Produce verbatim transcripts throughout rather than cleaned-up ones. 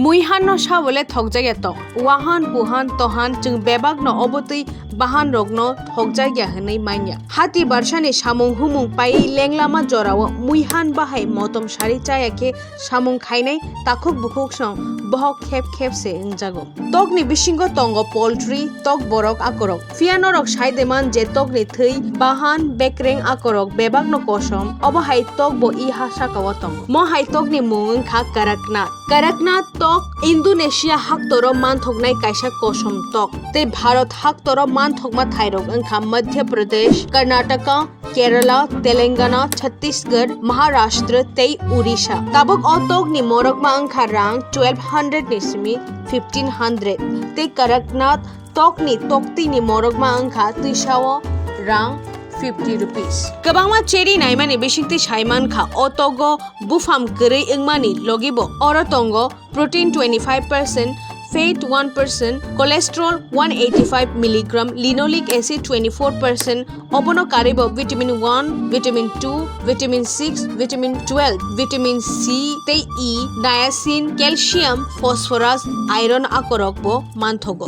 Muihan no sabole thokjakya tong. Wahan, puhan, tohan chwng bebak no obotwi bahan rok no thokjakya hwnwi manya. Hati barsani samung humung paiwi lenglama jorao muihan bahai motom sari chaya khe samung khainai takhuk bukhuk song bohok khep khep se wngjago. Tokni bisingo tongo poultry, tok borok akorok. Phiya norok sai de man je tokni thwi, bahan, bekreng akorok bebak no kosom, obo hai tok bo i ha saka o tongo. Mo hai tokni mung wngkha Karaknath. Karaknath tok Indonesia haktoro manthoknai kaisa kosom tok. Tei Bharat haktoro manthokma thairok wngkha Madhya Pradesh, Karnataka, Kerala, Telangana, Chhattisgarh, Maharashtra tei Odisha. Tabuk o tokni morokma wngkha rang twelve hundred ni simi fifteen hundred. Tei Karaknath tokni toktwini morokma wngkha twisao rang fifty rupees. Kwbangma cherry naimani bisingtwi saimankha o togo bupham kwrwi wngmani logibo oro tongo protein twenty-five percent, fat one percent, cholesterol one eighty-five milligram, linoleic acid twenty-four percent, obono karwibo vitamin one, vitamin two, vitamin six, vitamin twelve, vitamin C tei E, niacin, calcium, phosphorus, iron akorokbo manthogo.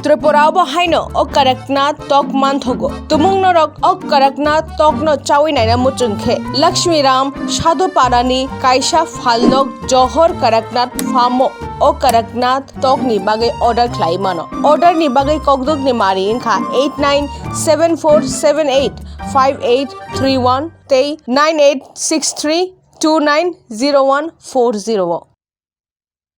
Tripura obo haino o Karaknath tok manthogo. Tumung norok o Karaknath tokno chawi naina muchung khe Lakshmi Ram Sadhu Parani kaisa phalnok Johor Karaknath Farm o o Karaknath tokni bagwi order khlai mano. Order ni bagwi kokdukni mari wngkha eight nine seven four seven eight five eight three one tei nine eight six three two nine zero one four zero o.